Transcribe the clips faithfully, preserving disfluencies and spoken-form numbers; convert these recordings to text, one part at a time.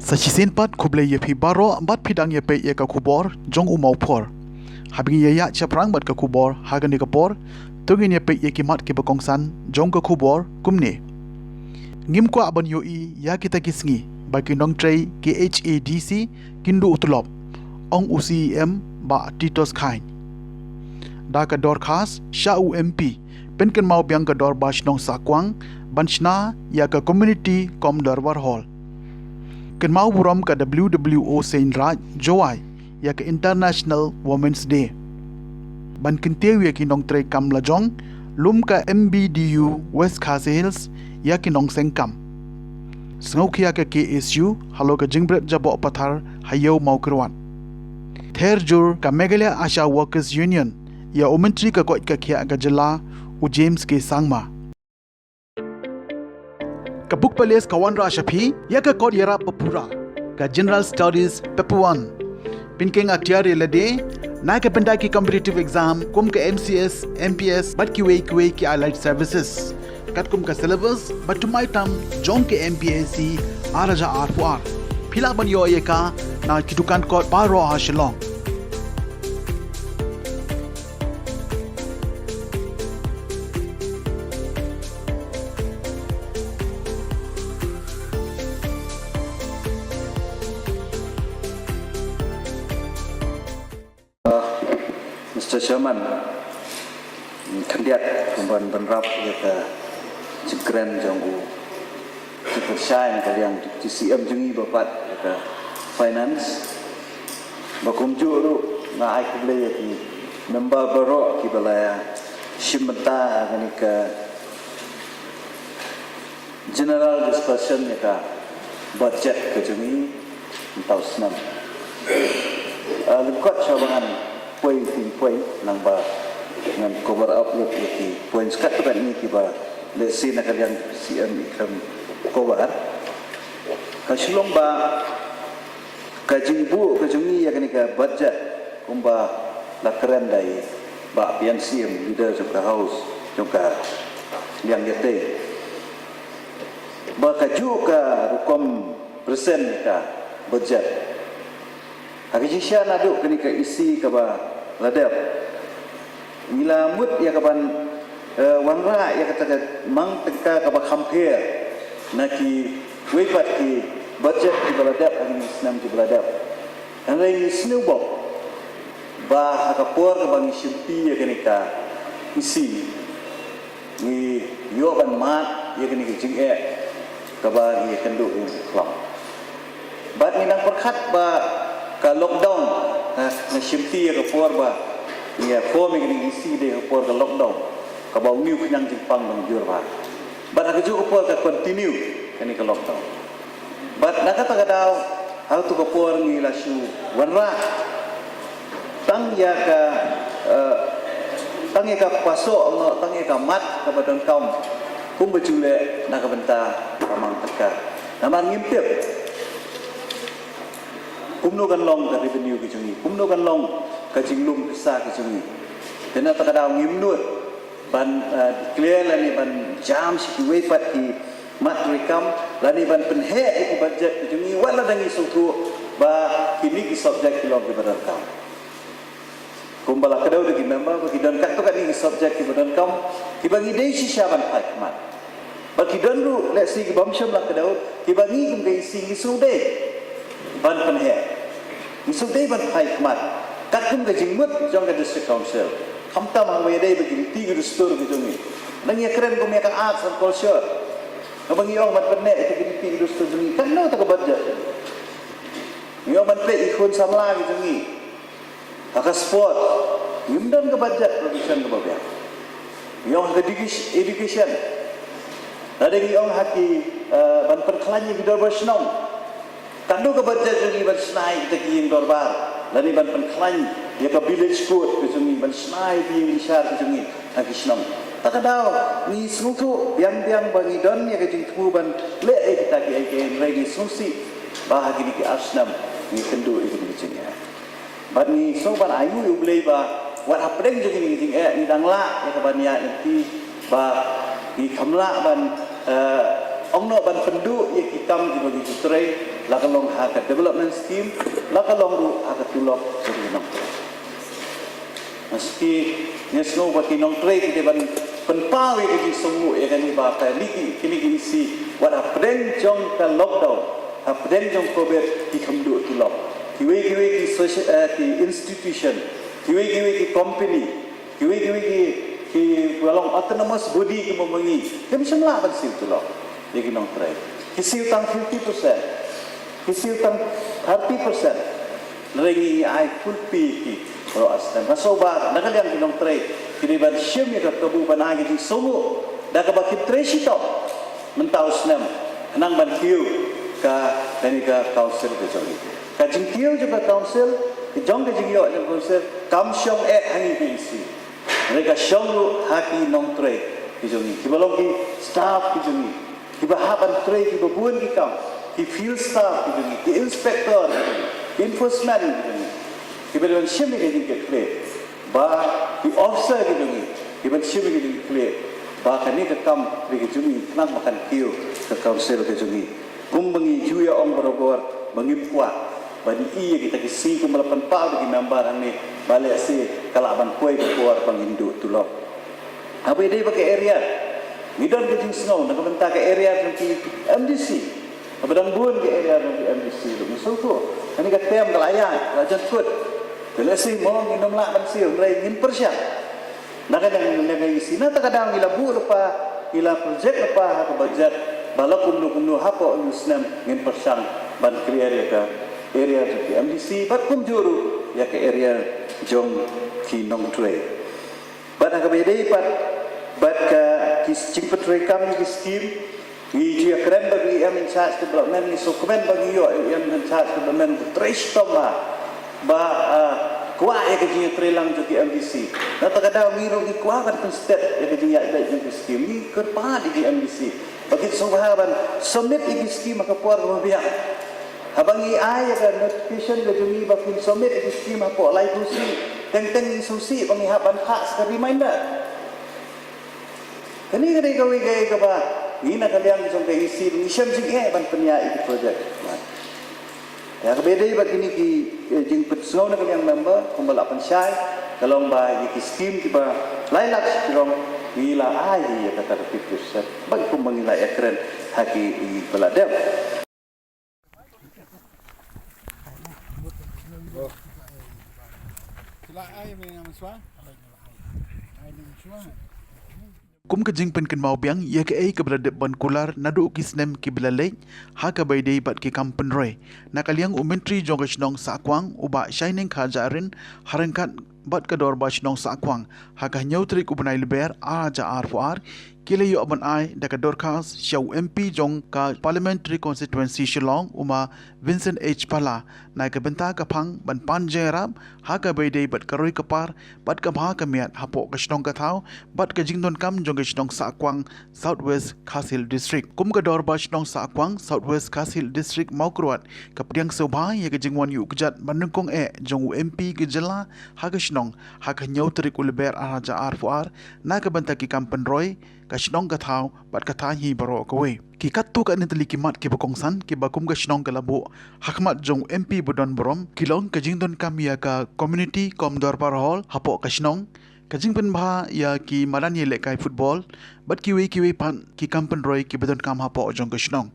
Sa shisien pat khublei ïa phi baroh bad phi dang ïa peit ïa ka khubor jong u Mawphor. Haba ngin ïa ïaid shaphrang bad ka khubor ha kane ka por, to ngin ïa peit ïa ki mat kiba kongsan jong ka khubor kumne. Ngim kwah ban ïohi ïa kita ki sngi ba ki nongtrei K H A D C kin duh tulop, ong u C E M Bah Titos Chyne. Da ka dorkhas sha u M P, pynkynmaw biang ka dorbar shnong Sakwang ban shna ïa ka community kum dorbar hall. Kynmaw burom ka W W O Seiñraij Jowai ïa ka International Women's Day. Ban kyntiew ïa ki nongtrei kam lajong, lum ka M B D U West Khasi Hills ïa ki nongseng kam. Sngewkhia ka K S U halor ka jingbret jaboh pathar ha Ïew Mawkyrwat. Ther jur ka Meghalaya ASHA Workers Union ïa u Myntri ka koit ka khiah ka jylla, u James K Sangma. Ka Book Palace ka wanrah sha phi ïa ka kot ïarap ba pura, ka General Studies Paper one. Pynkheiñ atiar ïa lade na ka bynta ki competitive exam kum ka M C S, M P S bad kiwei kiwei ki allied services. Katkum ka syllabus ba thymmai tam jong ka M P S C ar hajar arphew ar. Phi lah ban ïoh ïa ka na ki dukan kot baroh ha Shillong. Mister Chairman, khyndiat kumban bynrap ïa ka jingkren jong u jingpyrshang ka liang Deputy C M jong ngi ba pat ïa ka finance. Ba kumjuh ruh nga ai khublei ïa ki member baroh kiba la shim bynta ha kane ka general discussion ïa ka budget ka jong ngi mynta u snem. Ah, lyngkot sha ba ngan poi, poi nang ba ngan cover up lut ïa ki points katto katne kiba lehse na ka liang C M i khlem cover. Ka shu long ba ka jingbuh ka jong ngi ïa kane ka budget kumba la kren da i Bah P N C M, leader jong ka House, jong ka liang ïatei, ba kajuh ka rukom present ka budget. Ha ka jingshisha naduh kane ka E C kaba la dep, ngi la mut ïa kaban, eh, wanrah ïa kata ka mang tyngka kaba kham pher na kiwei pat ki budget kiba la dep ha kine ki snem kiba la dep. Hynrei ngi sngewbha ba ha ka por kaba ngi shimti ïa kane ka E C, ngi ïoh ban mad ïa kane ka jingeh kaba ngi ïakynduh ïa ka khlam. Bad ngi nang pyrkhat ba ka lockdown, ha, nga shimti ïa ka por ba ngi ïa form ïa kane ka E C dei ha ka por ka lockdown, kaba u ñiuh khñiang jingpang dang jur bha. Bad ha kajuh ka por ka continue kane ka lockdown. Bad na kata ka daw, ha kato ka por ngi la shu wanrah tang ïa ka, eh, tang ïa ka pasoh, tang ïa ka mat kaba donkam kumba ju leh na ka bynta ka mang tyngka. Namar ngim tip kumno kan long ka revenue ka jong ngi, kumno kan long ka jinglum pisa ka jong ngi. Te na kata ka daw ngim nud ban, eh, declare lane ban jam sha kiwei pat ki mat treikam lane ban pynheh ïa ki budget ki jong ngi wat lada ngi sngewthuh ba kine ki subject ki long kiba donkam. Kumba la kdew da ki member ba ki don katto katne ki subject kiba donkam, kiba ngi dei shisha ban phai khmat. Ba ki don ruh lehse ki bym shym la kdew, kiba ngi kum ka E C ngi sngewdei ban pynheh, ngi sngewdei ban phai khmat katkum ka jingmut jong ka District Council. Khamtam haba ïadei bad ki riti ki dustur ki jong ngi, nang ïakren kum ïa ka arts and culture, haba ngi ong ban pynneh ïa ki riti ki dustur jong ngi, katno ta ka budget? Ngi ong ban peit ïa ki khun samla ki jong ngi ha ka sport, ngim don ka budget provision kaba biang. Ngi ong ha ka education, education, lada ngi ong ha ki, eh, ban pynkhlaiñ ïa ki dorbar shnong, katno ka budget jong ngi ban shna ïa kita ki ïing dorbar lane ban pynkhlaiñ ïa ka village court ka jong ngi, ban shna ïa ki ïing bishar ka jong ngi ha ki shnong? Ta ka daw ngi sngewthuh biang biang ba ngi don ïa ka jingthmu ban leh ïa kita ki, ïa ki, hynrei ngi sngewsih ba ha kine ki ar snem ngi kynduh ïa kine ki jingeh. Bad ngi sngew ban ainguh ïa U Blei ba wat hapdeng jong kine ki jingeh ngi dang lah ïa kaban ïaid lynti, ba ngi kham lah ban, eh, Ong noh ban pynduh ïa ki kam kiba ngi trei, la ka long ha ka development scheme, la ka long ruh ha ka tulop jong ki nongtrei. Maski ngi sngew ba ki nongtrei ki dei ban pynpaw ïa ka jingsngew ïa kane ba kane ki, kine ki isi, wat hapdeng jong ka lockdown, hapdeng jong covid ki kham duh tulop. Kiwei kiwei ki social, eh, ki institution, kiwei kiwei ki company, kiwei kiwei ki, kiba long autonomous body kiba ma ngi, kim shym lah ban siew tulop ïa ki nongtrei. Ki siew tang fifty percent, ki siew tang thirty percent. Hynrei ngi ai full pay ïa ki baroh ar snem. Nga sngew ba na ka liang ki nongtrei ki dei ban shim ïa ka kabu ban ai ka jingsngew da kaba kin trei shitom mynta u snem, khnang ban kiew ka, kane ka council ka jong ngi. Ka jingkiew jong ka council, ka jong ka jingïoh jong ka council, kam shong eh ha ngi ki isi. Hynrei ka shong ruh ha ki nongtrei ki jong ngi, kiba long ki staff ki jong ngi, kiba hap ban trei kiba bun ki kam, ki field staff ki jong ngi, ki inspector ki jong ngi, ki enforcement ki jong ngi, kiba dei ban shim ïa ka jingkitkhlieh, ba ki officer ki jong ngi, kiban shim ïa ka jingkitkhlieh, ba kane ka kam ka dei ka jong ngi, khnang ba kan kiew ka council ka jong ngi. Kumba ngi ju ïa ong barabor ba ngim kwah ban ïohi ïa kita ki sngi kumba la pynpaw da ki member hangne ba lehse ka lah ban poi ka por ba ngin duh tulop. Haba ïadei bad ka arrear, ngi don ka jingsngew na ka bynta ka arrear jong ki M D C. Kaba dang bun ka arrear jong ki M D C ruh, ngi sngewthuh. Kane ka term ka la ïaid, ka la jan kut. Te lehse mo ngin ym lah ban siew, hynrei ngin pyrshang. Na ka liang, na ka liang isi, na kata ka daw ngi la buh lypa, ngi la project lypa ha ka budget ba la kumno kumno hapoh une u snem ngin pyrshang ban clear ïa ka arrear jong ki M D C bad kumjuh ruh ïa ka arrear jong ki nongtrei. Bad ha kaba ïadei pat bad ka, ki jingpyntreikam ïa ki scheme, ngi ju ïakren bad u E M in charge development, ngi sngewkmen ba ngi ïoh u E M in charge development u trei shitom bha ba, ah, kwah ïa ka jingïatreilang jong ki M D C. Na kata ka daw ngi ruh ngi kwah ban pynstet ïa ka jingïaid beit jong ki scheme, ngi kyrpad ïa ki M D C ba kin sngewbha ban submit ïa ki scheme ha ka por kaba biang. Haba ngi ai ïa ka notification ka jong ngi ba kin submit ïa ki scheme hapoh laiphew sngi, teng teng ngi sngewsih ba ngi hap ban phah sa ka reminder. Kane ka dei kawei ka, kaba ngi na ka liang jong ka E C ngi shem jingeh ban pynïaid ïa ki project. Ïa kaba ïadei bad kine ki, eh, jingpynsngew na ka liang member kumba la pynshai, ka long ba ïa ki scheme kiba lai lak shiteng ngi la ai hi ïa kata ka fifty percent bad kumba ngi la ïakren ha ki, i ba la dep. Kum ka jingpynkynmaw biang ïa kaei kaba la dep ban kular naduh ki snem kiba la leit ha kaba ïadei bad ki kam pynroi, na ka liang u Myntri jong ka shnong Sahkwang u Bah Shining Kharjahrin ha ryngkat bad ka Dorbar Shnong Sahkwang ha ka hynñiew tarik u bnai Lber ar hajar arphew ar, ki la ïoh ban ai da ka dorkhas sha u M P jong ka Parliamentary Constituency Shillong u Ma Vincent H Pala na ka bynta ka phang ban pan jingïarap ha kaba ïadei bad ka roi ka par bad ka bha ka miat hapoh ka shnong ka thaw bad ka jingdonkam jong ka shnong Sahkwang, South West Khasi Hills District. Kum ka Dorbar Shnong Sahkwang, South West Khasi Hills District, Mawkyrwat, ka pdiang sngewbha ïa ka jingwan ïuh kjat banyngkong eh jong u M P ka jylla ha ka shnong ha ka hynñiew tarik u Lber ar hajar arphew ar na ka bynta ki kam pynroi ka shnong ka thaw bad ka thaiñ hi baroh kawei. Ki katto katne tylli ki mat kiba kongsan kiba kum ka shnong ka la buh ha khmat jong u M P ba don burom ki long ka jingdonkam ïa ka Community cum Dorbar Hall hapoh ka shnong, ka jingpynbha ïa ki madan ïalehkai football bad kiwei kiwei pat ki kam pynroi kiba donkam hapoh jong ka shnong.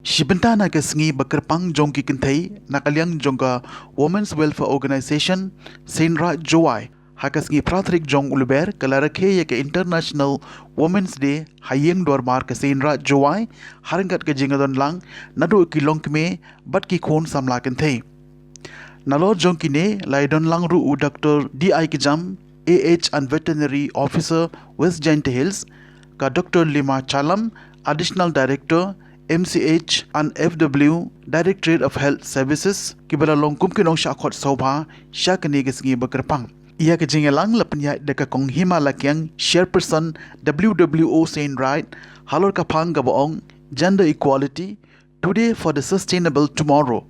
Shi bynta na ka sngi ba kyrpang jong ki kynthei na ka liang jong ka Women's Welfare Organization Seiñraij Jowai, ha ka sngi phra tarik jong u Lber ka la rakhe ïa ka International Women's Day ha ïing dorbar ka Seiñraij Jowai ha ryngkat ka jingdon lang naduh ki longkmie bad ki khun samla kynthei. Nalor jong kine la ïadon lang ruh u Doctor D I Kjam, A H and Veterinary Officer, West Jaintia Hills, ka Doctor Lima Chalam, Additional Director, M C H and F W, Directorate of Health Services, kiba la long kum ki nongshah khot sngewbha sha kane ka sngi ba kyrpang. Ïa ka jingïalang la pynïaid da ka Kong Hima Lakiang, Chairperson W W O Seiñraij, halor ka phang kaba ong Gender Equality, Today for the Sustainable Tomorrow.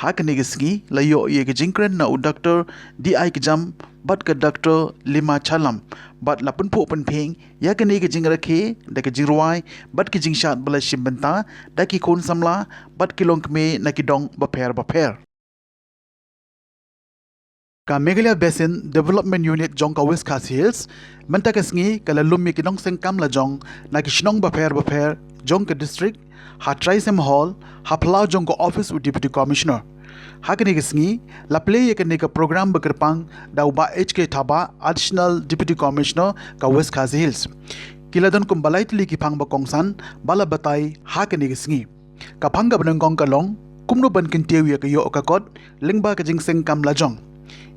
Ha kane ka sngi la ïoh ïa ka jingkren na u Doctor D I Kjam bad ka Doctor Lima Chalam, bad la pynphuh pynphieng ïa kane ka jingrakhe da ka jingrwai bad ka jingshad ba la shim bynta da ki khun samla bad ki longkmie na ki dong bapher bapher. Ka Meghalaya Basin Development Unit jong ka West Khasi Hills mynta ka sngi ka la lum ïa ki nongseng kam lajong na ki shnong bapher bapher jong ka district ha Trisem Hall, ha phyllaw jong ka office u Deputy Commissioner. Ha kane ka sngi la plie ïa kane ka program ba kyrpang da u Bah H K Thabah, Additional Deputy Commissioner ka West Khasi Hills. Ki la don kumba lai tylli ki phang ba kongsan ba la batai ha kane ka sngi. Ka phang kaba nyngkong ka long kumno ban kyntiew ïa ka ïoh ka kot lyngba ka jingseng kam lajong.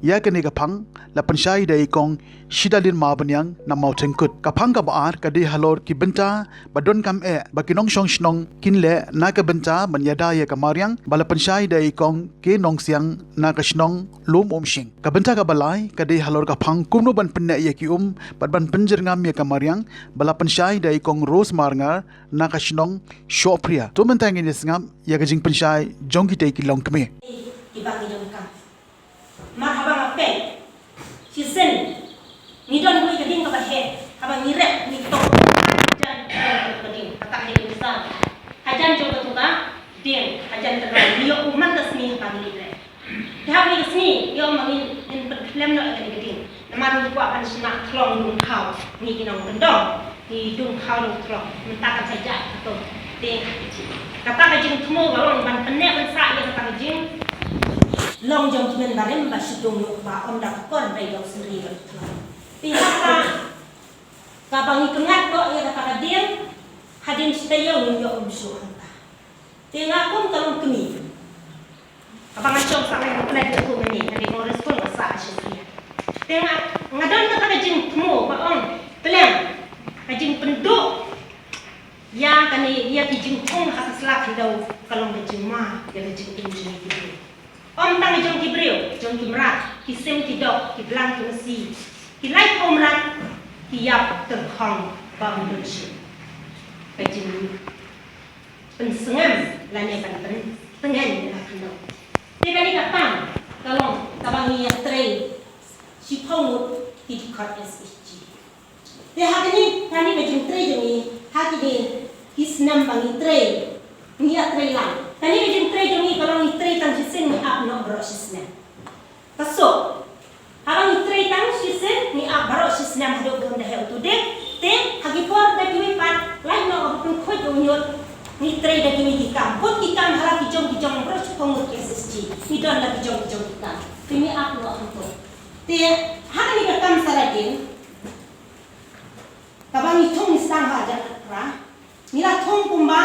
Ïa kane ka phang la pynshai da i Kong Shidalin Mawbaniang na Mawthengkut. Ka phang kaba ar ka dei halor ki bynta ba donkam eh ba ki nongshong shnong kin leh na ka bynta ban ïada ïa ka mariang, ba la pynshai da i Kong K Nongsiang na ka shnong Lum Umshing. Ka bynta kaba lai ka dei halor ka phang kumno ban pynneh ïa ki um bad ban pynjyrngam ïa ka mariang, ba la pynshai da i Kong Rose Marngar na ka shnong Shohphria. To mynta ngin ïa sngap ïa ka jingpynshai jong kitei ki longkmie. Kiba ngi donkam. Mar haba nga peit shisien, ngi don kawei ka ding kaba heh, haba ngi rep ngi tong hajan jong ka ding, kata ka ding sa. Hajan jong katu ka ding, hajan tynrai, ngi ïoh u man ka sngi haba ngi rep. Te ha kane ka sngi ngi ong ba ngin, ngin pynkhlem noh ïa kane ka ding. Namar ngi kwah ban shna khlong dungthaw, ngi ki nongkyndong, ngi dungthaw dungthlong, mynta kan sa jah kato. Te kata ka jingthmu ka long ban pynneh pynsah ïa kata ka jinglong jong ki hynmen barim ba shu dung ïoh ba ym da ka kor ba ïoh sendiri ba thlong. Te ha kaba ngi kyngat noh ïa kata ka ding, hadien shi taïew ngim ïoh um shuh hangta. Te nga kum ka longkmie, haba nga shong sah nga pynlait jingkhuslai, nga dei Congress, kum nga sah Asia Senior. Te nga, nga don kata ka jingthmu ba ong, pleng ka jingpynduh ïa kane, ïa ki jingthung ha ka sla khyndew ka long ka jingma ïa ka jingim jong ki briew. Ym tang jong ki briew, jong ki mrad, ki sim ki dok, ki blang ki masi, ki laiphew mrad ki ïap tyrkhong ba ym don shuh. Ka jing pynsngem lane ban pyntngen ïa la khyndew. Te kane ka kam ka long kaba ngi ïatrei shiphew ngut ki dkhot S H G. Te ha kane, kane ka jingtrei jong ngi ha kine ki snem ba ngi trei, ngi ïatrei lang. Kane ka jingtrei jong ngi ka long ngi trei tang shisien ngi ap noh baroh shisnem. Ka suk. Haba ngi trei tang shisien, ngi ap baroh shisnem haduh ba un da heh utu ding. Te ha ki por da kiwei pat, lait noh ba pynkhuid u ñiut, ngi trei da kiwei ki kam. Bun ki kam ha la ki jong ki jong baroh shiphew ngut ki S H G. Ngi don la ki jong ki jong ki kam. Te ngi ap noh hangto. Te ha kane ka kam Saradin, kaba ngi thung ngi sdang ha hajar khatphra, ngi la thung kumba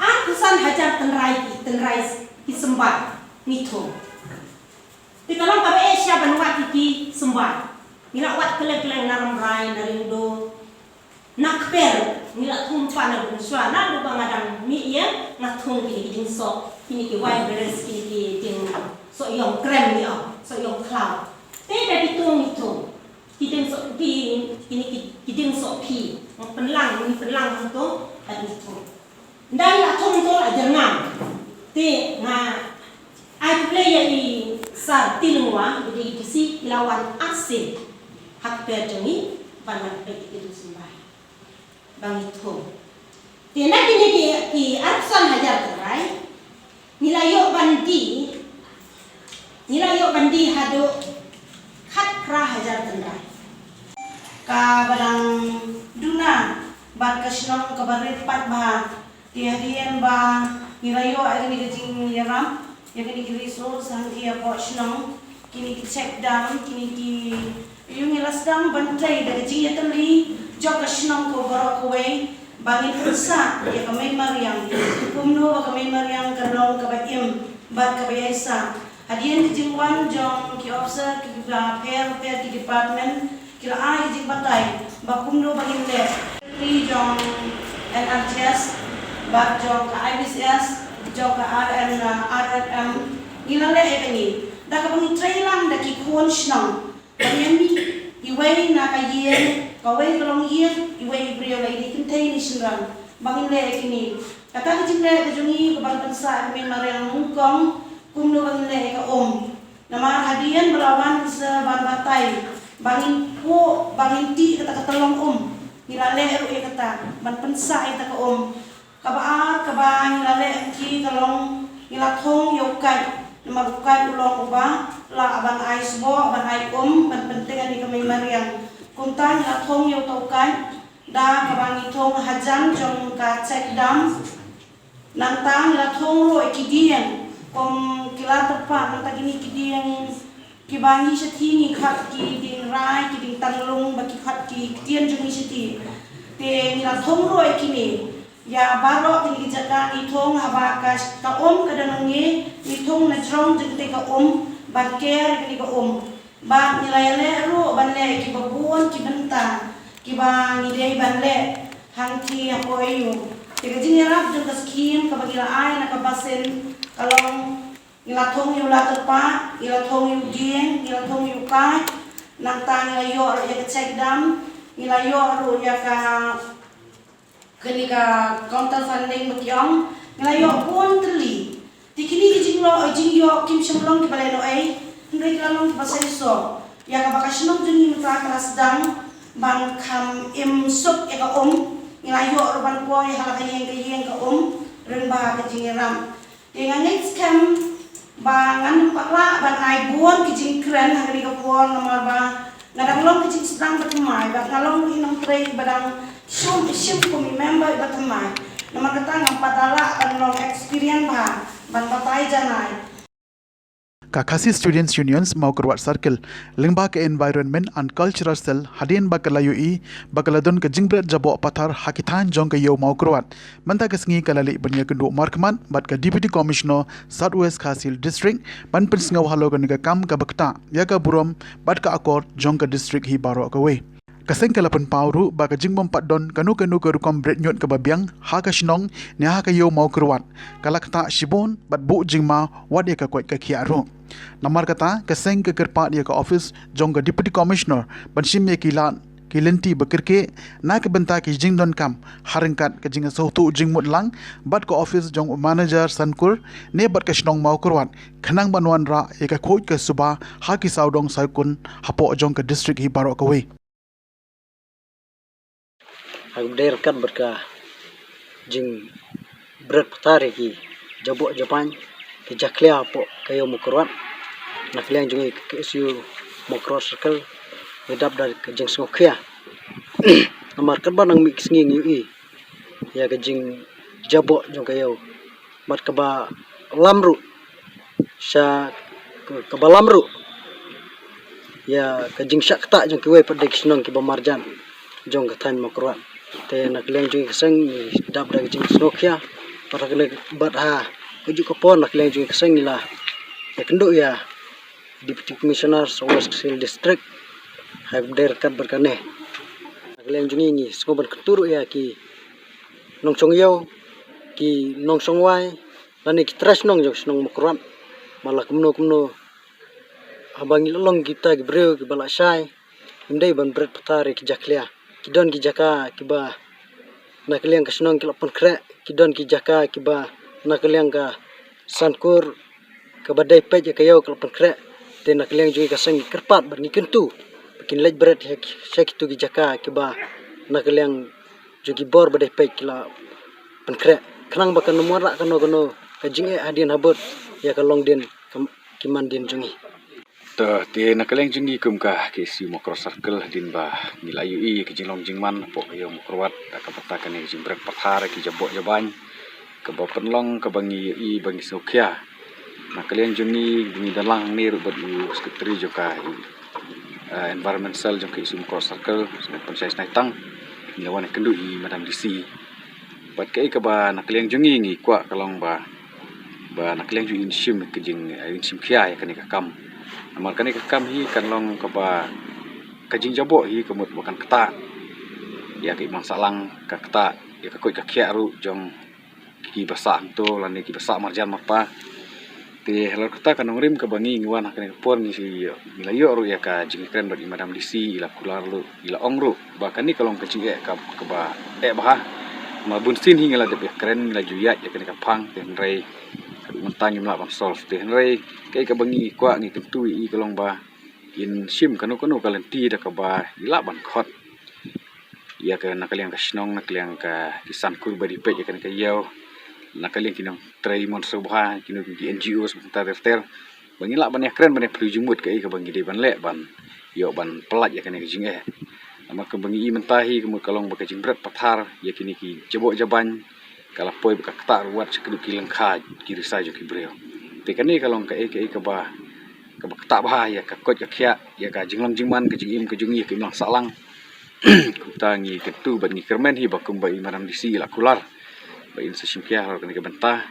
arphew san hajar tynrai ki, tynrai ki symbai ngi thung. Te ka long kaba eh shisha ban wad ïa ki symbai. Ngi la wad kylleng kylleng na Rambrai, na Riangdo, na Kper, ngi la thung pat na Bunshuwa, naduh ba nga dang mih ïing nga thung kine ki dieng soh, kine ki wine barrels, kine ki dieng soh ïong krem ngi ong, soh ïong khlaw. Te da ki thung ngi thung. Ki dieng soh, ki, kine ki, ki dieng soh phi. Ngi pynlang, ngi pynlang hangto, bad ngi thung. Ynda ngi la thung to la jyrngam. Te nga ai khublei ïa i Sar Tilingwa, i dei i D C, i la wan arsien ha Kper jong ngi ban wan peit ïa ki dieng symbai ba ngi thung. Te na kine ki, ki arphew san hajar tynrai, ngi la ïoh ban die, ngi la ïoh ban die haduh khatphra hajar tynrai. Kaba dang duna bad ka shnong kaba rit paidbah. Te hadien ba ngi la ïoh ïa kane ka jingïarap, ïa kine ki resource hangtei hapoh shnong, kine ki check dam, kine ki, ïoh ngi la sdang ban trei da ka jingïatylli jong ka shnong ko baroh kawei, ba ngin pynsah ïa ka mei mariang, kumno ba ka mei mariang kan long kaba im bad kaba ïaisah. Hadien ka jingwan jong ki officer kiba pher pher ki department, ki la ai ka jingbatai ba kumno ba ngin leh. Ki jong N R G S bad jong ka I B C S, jong ka R N, uh, R R M, ngi la leh ïa kane da kaba ngi trei lang da ki khun shnong. Ba ngi mih iwei na ka ïing, kawei ka longïing, iwei i briew, la i dei kynthei ne shynrang, ba ngin leh ïa kine. Kata ka jingleh ka jong ngi ka ban pynsah ïa ka mei mariang nyngkong kumno ban leh ïa ka um. Namar hadien ba la wan ki sa ban batai ba ngin phuh, ba ngin tih kata ka tyllong um, ngi la leh ruh ïa kata ban pynsah ïa kata ka um. Kaba ar kaba ngi la leh ki ka long ngi la thung ïa u kait. Namar u kait u long uba lah ban ai sboh, ban ai um, ban pynteng ïa ka mei mariang. Kumta ngi la thung ïa uta u kait da kaba ngi thung hajan jong ka check dam. Nangta ngi la thung ruh ïa ki dieng, kum ki la tyrpad nangta kine ki dieng kiba ngi shathie ngi khot ki dieng rai, ki dieng tanglung, ba ki khot ki ktien jong ngi shathie. Te ngi la thung ruh ïa kine. Ïa baroh kine ki jaka ngi thung haba ka, ka um ka don hangne, ngi thung na jrong jong kata ka um ban ker ïa kane ka um. Bad ngi la ïaleh ruh ban leh kiba bun ki bynta kiba ngi dei ban leh hangtei hapoh aiu. Te ka jingïarap jong ka skhim kaba ngi la ai na ka basin ka long ngi la thung ïa u la tyrpad, ngi la thung ïa u dieng, ngi la thung ïa u kait, nangta ngi la ïoh ruh ïa ka check dam, ngi la ïoh ruh ïa ka kane ka counter funding ba ki ong, ngi la ïoh bun tylli. Te kine ki jingïoh, jingïoh kim shym long kiba lehnohei, hynrei ki la long kiba seisoh. Ïa kaba ka shnong jong ngi mynta ka la sdang ban kham im suk ïa ka um, ngi la ïoh ruh ban poi ha la ka ïing ka ïing ka um, lyngba ka jingïarap. Te nga ngeit skhem ba ngan ym pat lah ban ai bun ki jingkren ha kane ka por namar ba nga dang long ka jingsdang ba thymmai bad nga long i nongtrei ba dang shim, shim kum i member ba thymmai. Namar kata ngam pat da lah ban long experience bha ban batai janai. Ka Khasi Students Unions Mawkyrwat Circle lyngba ka Environment and Cultural Cell hadien ba ka la ïohi ba ka la don ka jingbret jaboh pathar ha ki thaiñ jong ka ïew Mawkyrwat. Mynta ka sngi ka la leit ban ïakynduh markhmat bad ka Deputy Commissioner South West Khasi Hills District ban pynsngew halor kane ka kam kaba ktah ïa ka burom bad ka akor jong ka district hi baroh kawei. Ka seng ka la pynpaw ruh ba ka jingbym pat don kano kano ka rukom bret ñiut kaba biang ha ka shnong ne ha ka ïew Mawkyrwat ka la ktah shibun bad buh jingma wat ïa ka koit ka khiah ruh. Namar kata ka seng ka kyrpad ïa ka office jong ka Deputy Commissioner ban shim ïa ki lad ki lynti ba kyrkieh na ka bynta ki jingdonkam ha ryngkat ka jingsngewthuh jingmut lang bad ka office jong u manager Sankur ne bad ka shnong Mawkyrwat khnang ban wanrah ïa ka khuid ka suba ha ki sawdong sawkun hapoh jong ka district hi baroh kawei. Ha kaba dei ryngkat bad ka jing bret pathar ïa ki jaboh jabain ki jakhlia hapoh ka ïew Mawkyrwat. Na ka liang jong ngi ka K S U Mawkyrwat Circle ngi dap da ka jingsngewkhia. Namar katba nang mih ki sngi ngi ïohi ïa ka jing jaboh jong ka ïew bad kaba lam ruh sha kaba lam ruh ïa ka jingshah ktah jong kiwei pat de ki shnong kiba marjan jong ka thaiñ Mawkyrwat. Te na ka liang jong ngi ka seng ngi dap da ka jingsngewkhia bad ha kane bad ha kajuh ka por na ka liang jong ngi ka seng ngi la ïakynduh ïa Deputy Commissioner South West Khasi Hills District ha kaba dei ryngkat bad kane. Na ka liang jong ngi ngi sngew ban kyntu ruh ïa ki nongshong ïew, ki nongshong wai lane ki trai shnong jong shnong Mawkyrwat ba la kumno kumno haba ngi la long kita ki briew kiba la shai ngim dei ban bret pathar ïa ki jakhlia. Ki don ki jaka kiba na ka liang ka shnong ki la pynkhreh, ki don ki jaka kiba na ka liang ka Sankur kaba dei peit ïa ka ïew ka la pynkhreh. Te na ka liang jong ngi ka seng ngi kyrpad bad ngi kyntu ba kin leit bret sha ki, sha kitu ki jaka kiba na ka liang jong ki bor ba dei peit ki la pynkhreh khnang ba kan ym wanrah kano kano ka jingeh hadien habud ïa ka longdien ki mandien jong ngi. To te na ka liang jong ngi kum ka K S U Mawkyrwat Circle hadien ba ngi la ïohi ïa ka jinglong jingman hapoh ka ïew Mawkyrwat da kaba ta kane ka jingbret pathar ki jaboh jabain kaba pynlong kaba ngi ïohi ba ngi sngewkhia. Na ka liang jong ngi ba ngi dang lang hangne ruh bad u Secretary jong ka, eh, Environment Cell jong ka K S U Mawkyrwat Circle, Sngewbha Pynshai Snaitang, ngi la wan ïakynduh ïa i Madam D C. Bad kaei kaba na ka liang jong ngi ngi kwah ka long ba, ba na ka liang jong ngi ngin shim ka jing, eh, ngin shim khia ïa kane ka kam. Namar kane ka kam hi kan long kaba ka jingjaboh hi ka mut ba kan ktah ïa ka imlang sahlang, ka ktah ïa ka koit ka khiah ruh jong kiba sah hangto lane kiba sah marjan marpa. Te halor kata ka nongrim kaba ngi ngi wan ha kane ka por ngi la ïoh ruh ïa ka jingkren bad i Madam D C, i la kular ruh, i la ong ruh ba kane ka long ka jingeh ka, kaba eh bha. Ma bun sien hi ngi la dep ïa kren, ngi la ju ïaid ïa kane ka phang, te hynrei haduh mynta ngim lah ban solve. Te hynrei kaei kaba ngi kwah ngi kyntu ïa i ka long ba in shim kano kano ka lynti da kaba i lah ban khot ïa ka na ka liang ka shnong, na ka liang ka ki san kur ba dei peit ïa kane ka ïew, na ka liang ki nongtrei mon sngewbha, kino ki N G Os mynta ter ter, ba ngin lah ban ïa kren ban ïa pyrshah jingmut kaei kaba ngi dei ban leh ban ïoh ban pyllait ïa kane ka jingeh. Namar kaba ngi i mynta hi ka mut ka long ba ka jingbret pathar ïa kine ki jaboh jaban ka la poi ba ka ktah ruh wat sha kine ki lyngkha ki risa jong ki briew. Te kane ka long kaei kaei kaba kaba ktah bha ïa ka koit ka khiah, ïa ka jinglong jingman, ka jingim ka jong ngi, ka imlang sahlang. Kumta ngi kyntu bad ngi kyrmen hi ba kumba i Madam D C i la kular ba in sa shim khia halor kane ka bynta,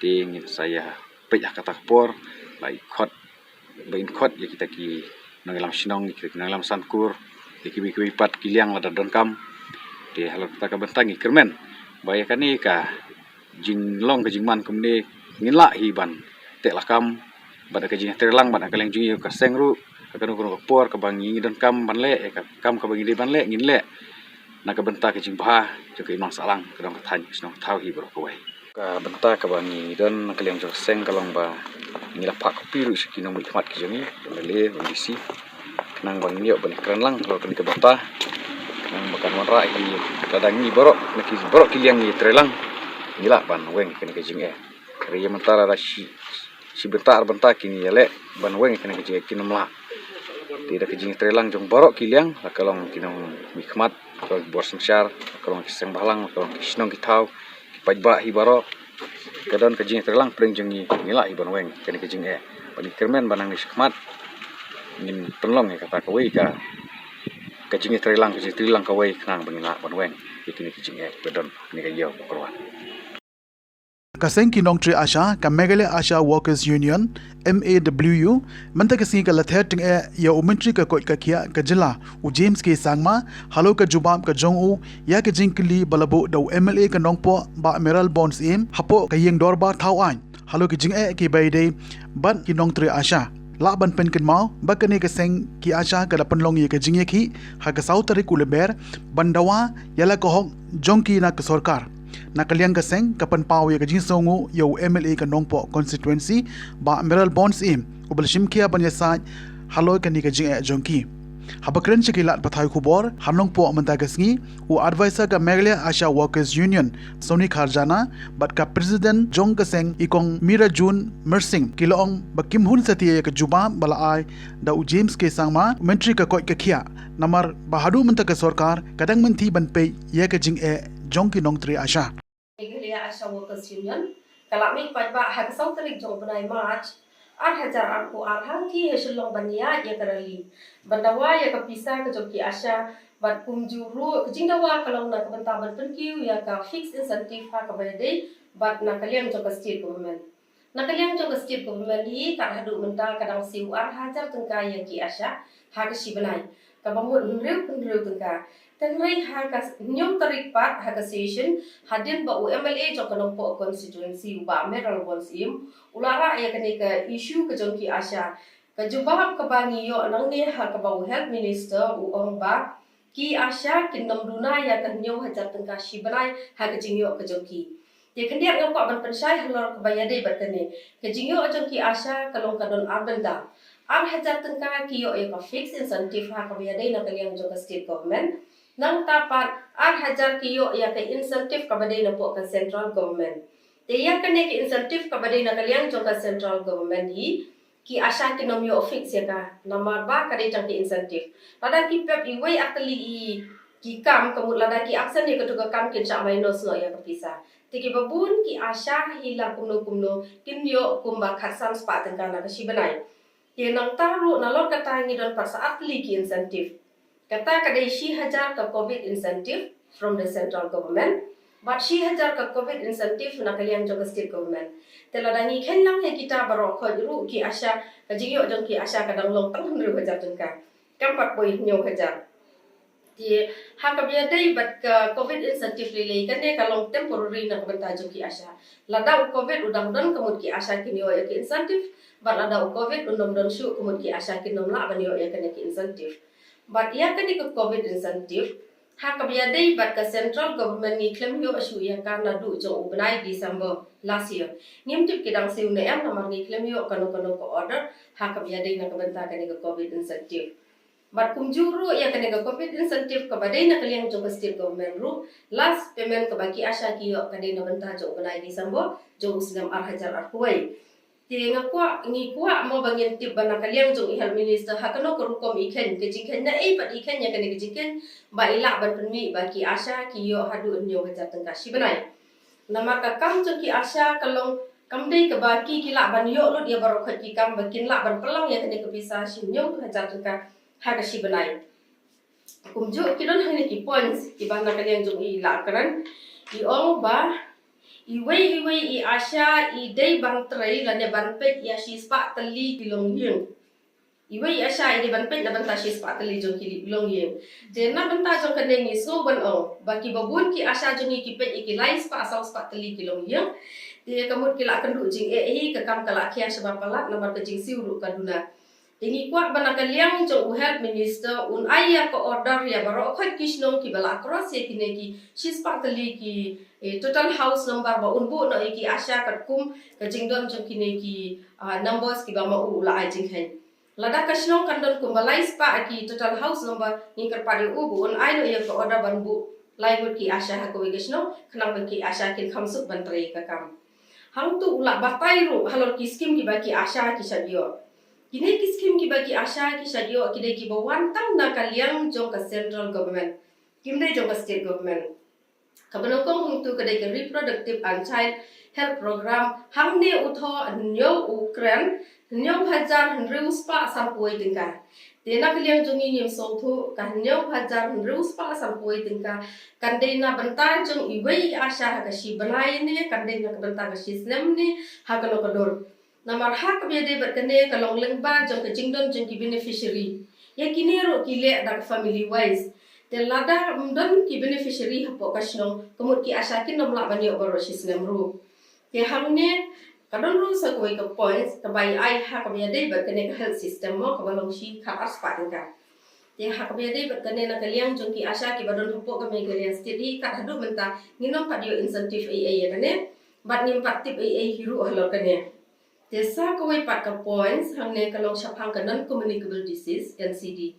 te ngin sa ïa peit ha kata ka por ba i khot, ba in khot ïa kita ki nongïalam shnong, ïa kita ki nongïalam san kur, ïa kiwei kiwei pat ki liang lada donkam. Te halor kata ka bynta ngi kyrmen ba ïa kane ka jinglong ka jingman kumne ngin lah hi ban teh lakam bad ka jingtreilang bad ka liang jong ngi ka seng ruh, ha kano kano ka por kaba ngi donkam ban leh ïa ka kam kaba ngi dei ban leh ngin leh na ka bynta ka jingbha jong ka imlang sahlang, ka dong ka thaiñ, ka shnong ka thaw hi baroh kawei. Ka bynta kaba ngi don na ka liang jong ka seng ka long ba ngi la phah copy ruh sha ki nongmihkhmat ki jong ngi, ki M L A, ki M D C, khnang ba ngin ïoh ban ïakren lang halor kane ka bynta, khnang ba kan wanrah hi lada ngi baroh na ki baroh ki liang ngi treilang, ngi lah ban weng kane ka jingeh. Hynrei ïa mynta lada shi shi bynta ar bynta kin ïaleh ban weng ïa kane ka jingeh kin ym lah. Te da ka jingtreilang jong baroh ki liang, la ka long ki nongmihkhmat, la ka long ki bor synshar, la ka long ki seng bhalang, la ka long ki shnong ki thaw, ki paidbah hi baroh, ka don ka jingtreilang pdeng jong ngi, ngi lah hi ban weng ïa kane ka jingeh. Ba ngi kyrmen ba nangne shakhmat ngin pynlong ïa kata kawei ka ka jingtreilang, ka jingtreilang kawei khnang ba ngin lah ban weng ïa kine ki jingeh ba don ha kane ka ïew ba kyrwan. Ka seng ki nongtrei ASHA, ka Meghalaya ASHA Workers Union, M A W U, mynta ka sngi ka la ther tyngeh ïa u Myntri ka koit ka khiah ka jylla, u James K Sangma, halor ka jubab ka jong u ïa ka jingkylli ba la buh da u M L A ka Nongpoh, Bah Mayralborn Syiem, hapoh ka ïing dorbar thaw aiñ halor ki jingeh kiba ïadei bad ki nongtrei ASHA. Lah ban pynkynmaw ba kane ka seng ki ASHA ka la pynlong ïa ka jingïakhih ha ka saw tarik u Lber ban dawa ïa la ka hok jong ki na ka sorkar. Na ka liang ka seng ka pynpaw ïa ka jingsngewnguh ïa u M L A ka Nongpoh constituency, Bah Mayralborn Syiem, uba la shim khia ban ïasaid halor kane ka jingeh jong ki. Haba kren sha ki lad pathai khubor ha Nongpoh mynta ka sngi, u adviser ka Meghalaya ASHA Workers Union, Sony Kharjana, bad ka president jong ka seng, i Kong Mirajun Myrsing, ki la ong ba kim hun satia ïa ka jubab ba la ai da u James K Sangma, Myntri ka koit ka khiah, namar ba haduh mynta ka sorkar ka dang mynthi ban peit ïa ka jingeh jong ki nongtrei ASHA. Meghalaya ASHA Workers Union ka la mih paidbah ha ka saw tarik jong u bnai March ar hajar arphew ar hangtei ha Shillong ban ïaid ïa ka rally ban dawa ïa ka pisa ka jong ki ASHA, bad kumjuh ruh ka jingdawa ka long na ka bynta ban pynkiew ïa ka fixed incentive ha kaba ïadei bad na ka liang jong ka state government. Na ka liang jong ka state government hi, kat haduh mynta ka dang siew ar hajar tyngka ïa ki ASHA ha ka shi bnai, kaba mut hynriew hynriew tyngka. Hynrei ha ka hynñiew tarik pat ha ka session, hadien ba u M L A jong ka Nongpoh constituency, u Bah Mayralborn Syiem, u la rah ïa kane ka issue ka jong ki ASHA, ka jubab kaba ngi ïoh nangne ha kaba u health minister u ong ba ki ASHA kin nym duna ïa ka hynñiew hajar tyngka shi bnai ha ka jingïoh ka jong ki. Te khyndiat nga kwah ban pynshai halor kaba ïadei bad kane. Ka jingïoh jong ki ASHA ka long ka don ar bynta. Ar hajar tyngka ki ïoh ïa ka fixed incentive ha kaba ïadei na ka liang jong ka state government. Nangta pat ar hajar ki ïoh ïa ka incentive kaba dei napoh ka central government. Te ïa kane ka incentive kaba dei na ka liang jong ka central government hi, ki ASHA kin nym ïoh fix ïa ka, namar ba ka dei tang ka incentive. Lada ki pep iwei ar tylli i ki kam, ka mut lada ki absent ïa katu ka kam kin shah minus noh ïa ka pisa. Te kiba bun ki ASHA hi la kumno kumno kin ïoh kumba khatsan spah tyngka na ka shi bnai. Te nangta ruh nalor kata ngi don pat sa ar tylli ki incentive. Kata ka dei shi hajar ka covid incentive from the central government, bad shi hajar ka covid incentive na ka liang jong ka state government. Te lada ngi kheiñ lang ïa kita baroh khoit ruh ki ASHA, ka jingïoh jong ki ASHA ka dang long tang hynriew hajar tyngka, kam pat poi hynñiew hajar. Te ha kaba ïadei bad ka covid incentive lei lei, kane ka long temporary na ka bynta jong ki ASHA. Lada u covid u dang don ka mut ki ASHA kin ïoh ïa ki incentive, bad lada u covid um don shuh ka mut ki ASHA kin nym lah ban ïoh ïa kane ki incentive. Bad ïa kane ka covid incentive, Ha kaba ïadei bad ka central government ngi khlem ïoh shuh ïa ka naduh jong u bnai December last year. Ngim tip ki dang siew ne em namar ngi khlem ïoh kano kano ka order ha kaba ïadei na ka bynta kane ka covid incentive. Bad kumjuh ruh ïa kane ka covid incentive kaba dei na ka liang jong ka state government ruh, last payment kaba ki ASHA ki ïoh ka dei na bynta jong u bnai December jong u snem ar hajar arphew wei. Te nga kwah, ngi kwah mo ba ngin tip ba na ka liang jong i health minister ha kano ka rukom i kheiñ, ka jingkheiñ na ei pat i kheiñ ïa kane ka jingkheiñ ba i lah ban pynmih ba ki ASHA ki ïoh haduh hynñiew hajar tyngka shi bnai. Namar ka kam jong ki ASHA ka long kam dei kaba ki ki lah ban ïoh lut ïa baroh khoit ki kam ba kin lah ban pynlong ïa kane ka pisa shi hynñiew hajar tyngka ha ka shi bnai. Kumjuh ki don hangne ki points kiba na ka liang jong i la kren. I ong ba iwei iwei i ASHA i dei ban trei lane ban peit ïa shispah tylli ki longïing. Iwei i ASHA i dei ban peit na bynta shispah tylli jong ki longïing. Te na bynta jong kane ngi sngew ban ong ba kiba bun ki ASHA jong ngi ki peit ïa ki laispah sawspah tylli ki longïing. Te ka mut ki la kynduh jingeh hi, ka kam ka la khia shaba palat namar ka jingsiew ruh ka duna. Te ngi kwah ba na ka liang jong u health minister un ai ïa ka order ïa baroh khoit ki shnong kiba la cross ïa kine ki shispah tylli ki, eh, total house number ba un buh noh ïa ki ASHA katkum ka jingdon jong kine ki, ah, numbers kiba ma u la ai jingkheiñ. Lada ka shnong kan don kumba laispah ki total house number, ngi kyrpad ïa u ba un ai noh ïa ka order ban buh lai ngut ki ASHA ha kawei ka shnong khnang ba ki ASHA kin kham suk ban trei ka kam. Hangtu u la batai ruh halor ki skim kiba ki ASHA ki shah ïoh. Kine ki skim kiba ki ASHA ki shah ïoh ki dei kiba wan tang na ka liang jong ka central government, kim dei jong ka state government. Kaba nyngkong hangtu ka dei ka reproductive and child health program, hangne u thoh hynñiew u kren hynñiew hajar hynriew spah sanphew wei tyngka. Te na ka liang jong ngi ngim sngewthuh ka hynñiew hajar hynriew spah sanphew wei tyngka kan dei na bynta jong iwei i ASHA ha ka shi bnai ne kan dei na ka bynta ka shi snem ne ha kano ka dur. Namar ha kaba ïadei bad kane ka long lyngba jong ka jingdon jong ki beneficiary. Ïa kine ruh ki leh da ka family wise. Te lada ym don ki beneficiary hapoh ka shnong, ka mut ki ASHA kin ym lah ban ïoh baroh shi snem ruh. Te hangne ka don ruh sa kawei ka points kaba i ai ha kaba ïadei bad kane ka health system mo, kaba long shi khat ar spah tyngka. Te ha kaba ïadei bad kane na ka liang jong ki ASHA kiba don hapoh ka Meghalaya state hi, kat haduh mynta ngin ym pat ïoh incentive ei ei ïa kane bad ngim pat tip ei ei hi ruh halor kane. Te sa kawei pat ka points hangne ka long shaphang ka non communicable disease, NCD.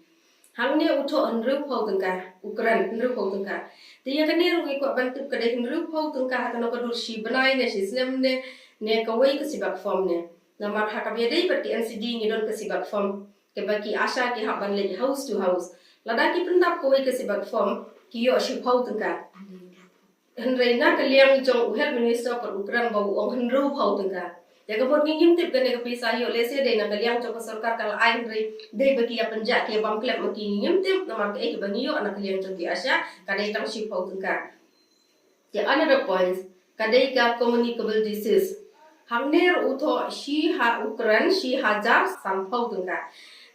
Hangne u thoh hynriewphew tyngka, u kren hynriewphew tyngka. Te ïa kane ruh ngi kwah ban tip ka dei hynriewphew tyngka ha kano ka dur, shi bnai ne shi snem ne, ne kawei ka sibak form ne. Namar ha kaba ïadei bad ki NCD ngi don ka sibak form kaba ki ASHA ki hap ban leit house to house. Lada ki pyndap kawei ka sibak form ki ïoh shiphew tyngka. Hynrei na ka liang jong u health minister pat u kren ba u ong hynriewphew tyngka. Ïa ka mut ngi ngim tip kane ka pisa ïoh lehse dei na ka liang jong ka sorkar ka la ai hynrei dei ba ki ïa pynjah ki ïa bam klep ma ki, ngi ngim tip namar kaei kaba ngi ïoh na ka liang jong ki ASHA ka dei tang shiphew tyngka. Te another points ka dei ka communicable disease. Hangne ruh u thoh shi ha u kren shi hajar sanphew tyngka.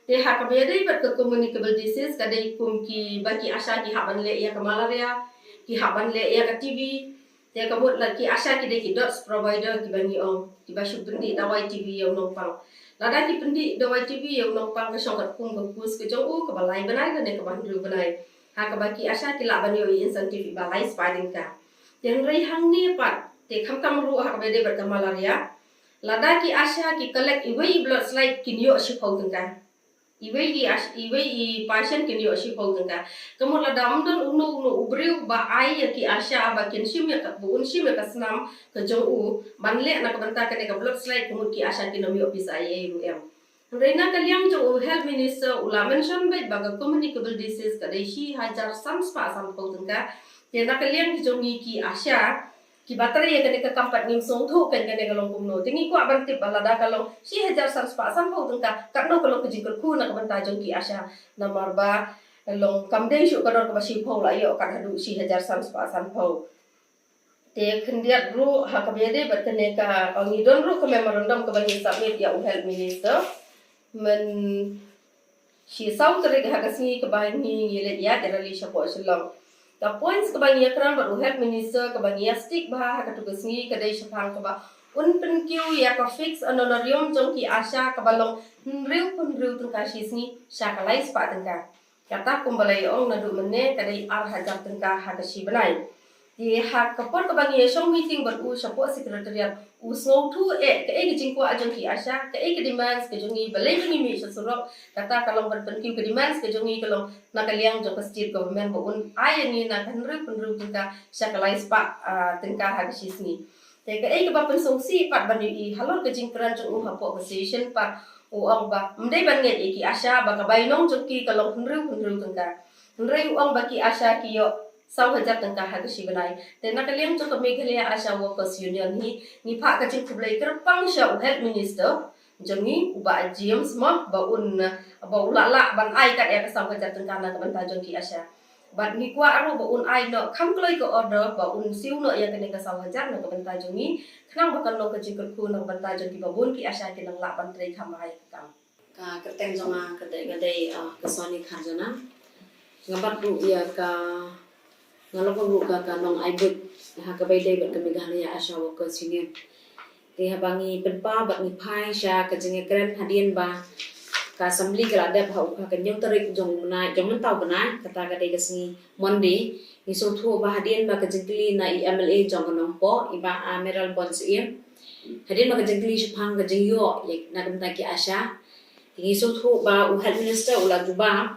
Te ha kaba ïadei bad ka communicable disease ka dei kum kiba ki ASHA ki hap ban leh ïa ka malaria, ki hap ban leh ïa ka TB. Te ka mut la ki ASHA ki dei ki dot provider kiba ngi ong, kiba shu pyndih dawai TB ïa u nongpang. Lada ki pyndih dawai TB ïa u nongpang ka shong katkum ka course ka jong u kaba lai bnai lane kaba hynriew bnai. Ha kaba ki ASHA ki lah ban ïoh i incentive iba lai spah tyngka. Te hynrei hangne pat te khamtam ruh ha kaba ïadei bad ka malaria. Lada ki ASHA ki collect iwei i blood slide kin ïoh shiphew tyngka. Iwei i ASHA, iwei i patient kin ïoh shiphew tyngka. Ka mut lada ym don uno uno u briew ba ai ïa ki ASHA ba kin shim ïa ka, ba un shim ïa ka snam ka jong u ban leh na ka bynta kane ka blood slide, ka mut ki ASHA kin ym ïoh pisa ei ei ruh em. Hynrei na ka liang jong u health minister u la mention beit ba ka communicable disease ka dei shi hajar san spah sanphew tyngka. Te na ka liang ki jong ngi ki ASHA kiba trei ïa kane ka kam pat ngim sngewthuh kein kane ka long kumno. Te ngi kwah ban tip ba lada ka long shi hajar san spah sanphew tyngka, katno ka long ka jingkyrkhu na ka bynta jong ki ASHA. Namar ba long kam dei shuh ka dor kaba shiphew la ïoh kat haduh shi hajar san spah sanphew. Te khyndiat ruh ha kaba ïadei bad kane ka, ngi don ruh ka memorandum kaba ngi submit ïa u health minister. Myn shi saw tarik ha ka sngi kaba ngi, ngi leit ïaid rally shapoh Shillong. Ka points kaba ngi ïakren bad u health minister kaba ngi ïa stick bha ha katu ka sngi ka dei shaphang kaba un pynkiew ïa ka fixed honorarium jong ki ASHA kaba long hynriew phew hynriew tyngka shi sngi sha ka lai spah tyngka. Kata kumba la ïa ong naduh mynne ka dei ar hajar tyngka ha ka shi bnai. Te ha ka por kaba ngi ïa shong meeting bad u shapoh secretariat, u sngewthuh eh kaei ka jingkwah jong ki ASHA, kaei ka demands ka jong ngi, balei ba ngi mih sha surok. Kata ka long ban pynkiew, ka demands ka jong ngi ka long na ka liang jong ka state government ba un ai ïa ngi na ka hynriew hynriew tyngka sha ka lai spah, ah, tyngka ha ka shi sngi. Te kaei kaba pynsngewsih pat ban ïohi halor ka jingkren jong u hapoh ka session pat, u ong ba ym dei ban ngeit ïa ki ASHA ba ka bainong jong ki ka long hynriew hynriew tyngka. Hynrei u ong ba ki ASHA ki ïoh saw hajar tyngka ha ka shi bnai. Te na ka liang jong ka Meghalaya ASHA Workers Union hi, ngi phah ka jingkhublei kyrpang sha u Health Minister jong ngi, u Bah James mo, ba un, ba u lah lah ban ai kat ïa ka saw hajar tyngka na ka bynta jong ki ASHA. Bad ngi kwah ruh ba un ai noh kham kloi ka order ba un siew noh ïa kane ka saw hajar na ka bynta jong ngi, khnang ba kan long ka jingkyrkhu na ka bynta jong kiba bun ki ASHA kin nang lah ban trei kham bha ïa ka kam. Ka kyrteng jong nga ka dei, ka dei, ah, ka Soni Kharjana. Nga bat ruh ïa ka, nga long ruh ka, ka nongai buit ha kaba ïadei bad ka Meghalaya ASHA Workers Union. Te haba ngi pynpaw bad ngi phai sha ka jingïakren hadien ba ka assembly ka la dep ha u, ha ka hynñiew tarik jong u bnai, jong mynta u bnai, kata ka dei ka sngi Monday, ngi sngewthuh ba hadien ba ka jingkylli na i MLA jong ka Nongpoh, i Bah, ah, Mayralborn Syiem, hadien ba ka jingkylli shaphang ka jingïoh ïa, na ka bynta ki ASHA, te ngi sngewthuh ba u Health Minister u la jubab.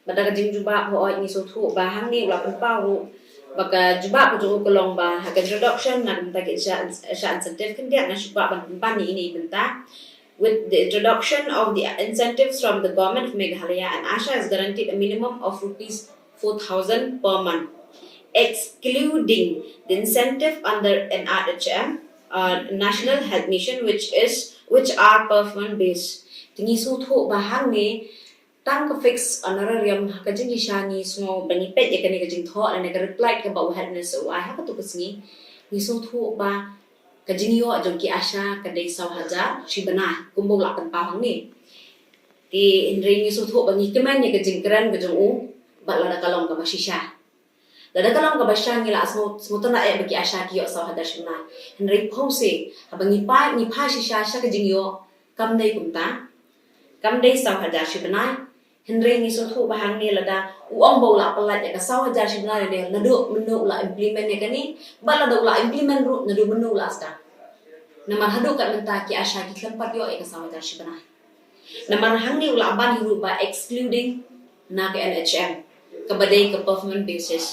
Bad da ka jingjubab hooid ngi sngewthuh ba hangne u la pynpaw ruh ba ka jubab ka jong u ka long ba ha ka introduction na ka bynta ki ASHA, ASHA incentive, khyndiat nga shu kwah ban pynban ïa ine i bynta. With the introduction of the incentives from the Government of Meghalaya, an ASHA is guaranteed a minimum of rupees four thousand per month, excluding the incentive under NRHM, uh, National Health Mission, which is, which are performance based. Te ngi sngewthuh ba hangne tang ka fixed honorarium, ha ka jingshisha ngi sngew ba ngi peit ïa kane ka jingthoh lane ka reply kaba u Health Minister u ai ha katto ka sngi, ngi sngewthuh ba ka jingïoh jong ki ASHA ka dei saw hajar shi bnai kumba u la pynpaw hangne. Te hynrei ngi sngewthuh ba ngi kmen ïa ka jingkren ka jong u, bad lada ka long kaba shisha. Lada ka long kaba shisha ngi la sngew, sngewtynnat eh ba ki ASHA ki ïoh saw hajar shi bnai. Hynrei phewse, haba ngi phai, ngi phai shisha sha ka jingïoh, kam dei kumta. Kam dei saw hajar shi bnai. Hynrei ngi sngewthuh ba hangne lada u ong ba u la pyllait ïa ka saw hajar shi bnai, lada naduh mynno u la implement ïa kane, bad lada u la implement ruh naduh mynno u la sdang. Namar haduh kat mynta ki ASHA ki khlem pat ïoh ïa ka saw hajar shi bnai. Namar hangne u la ban hi ruh ba excluding na ka NHM, kaba dei ka performance basis.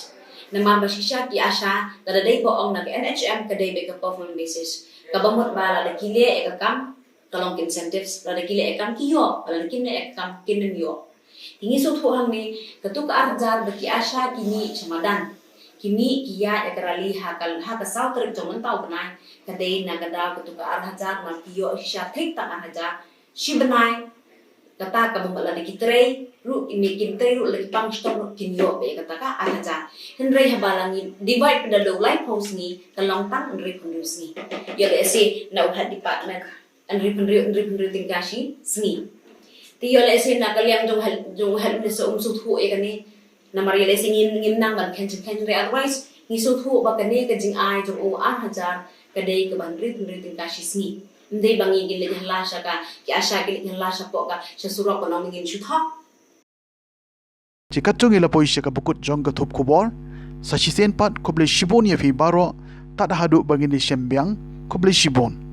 Namar ba shisha ki ASHA, lada dei ba ong na ka NHM ka dei beit ka performance basis. Kaba mut ba lada ki leh ïa ka kam, ka long ka incentives, lada ki leh ïa ka kam ki ïoh, lada kim leh ïa ka kam kin ym ïoh. Te ngi sngewthuh hangne, katto ka ar hajar ba ki ASHA ki mih sha madan, ki mih ki ïaid ïa ka rally ha ka, ha ka saw tarik jong mynta u bnai, ka dei na ka daw katto ka ar hajar, namar ki ïoh shisha thik tang ar hajar shi bnai. Kata ka bym pat lada ki trei ruh, ne kim trei ruh, lada ki pang shitom ruh kin ïoh beit ïa kata ka ar hajar. Hynrei haba la ngi divide pat da u laiphew sngi, ka long tang hynriew hynriew sngi. Ïoh lehse na u health department hynriew hynriew, hynriew hynriew tyngka shi sngi. Te ïoh lehse na ka liang jong health, jong health minister um sngewthuh ïa kane. Namar ïoh lehse ngim, ngim nang ban khein jingkhein, hynrei otherwise ngi sngewthuh ba kane ka jingai jong u ar hajar ka dei kaba hynriew hynriew tyngka shi sngi. Ym dei ba ngi kin leit hla sha ka, ki ASHA kin leit hla shapoh ka, sha surok ban ong ngin shu thok. Te katto ngi la poi sha kaba kut jong ka thup khubor. Sa shisien pat khublei shibun ïa phi baroh. Tad haduh ba ngin ïashem biang, khublei shibun.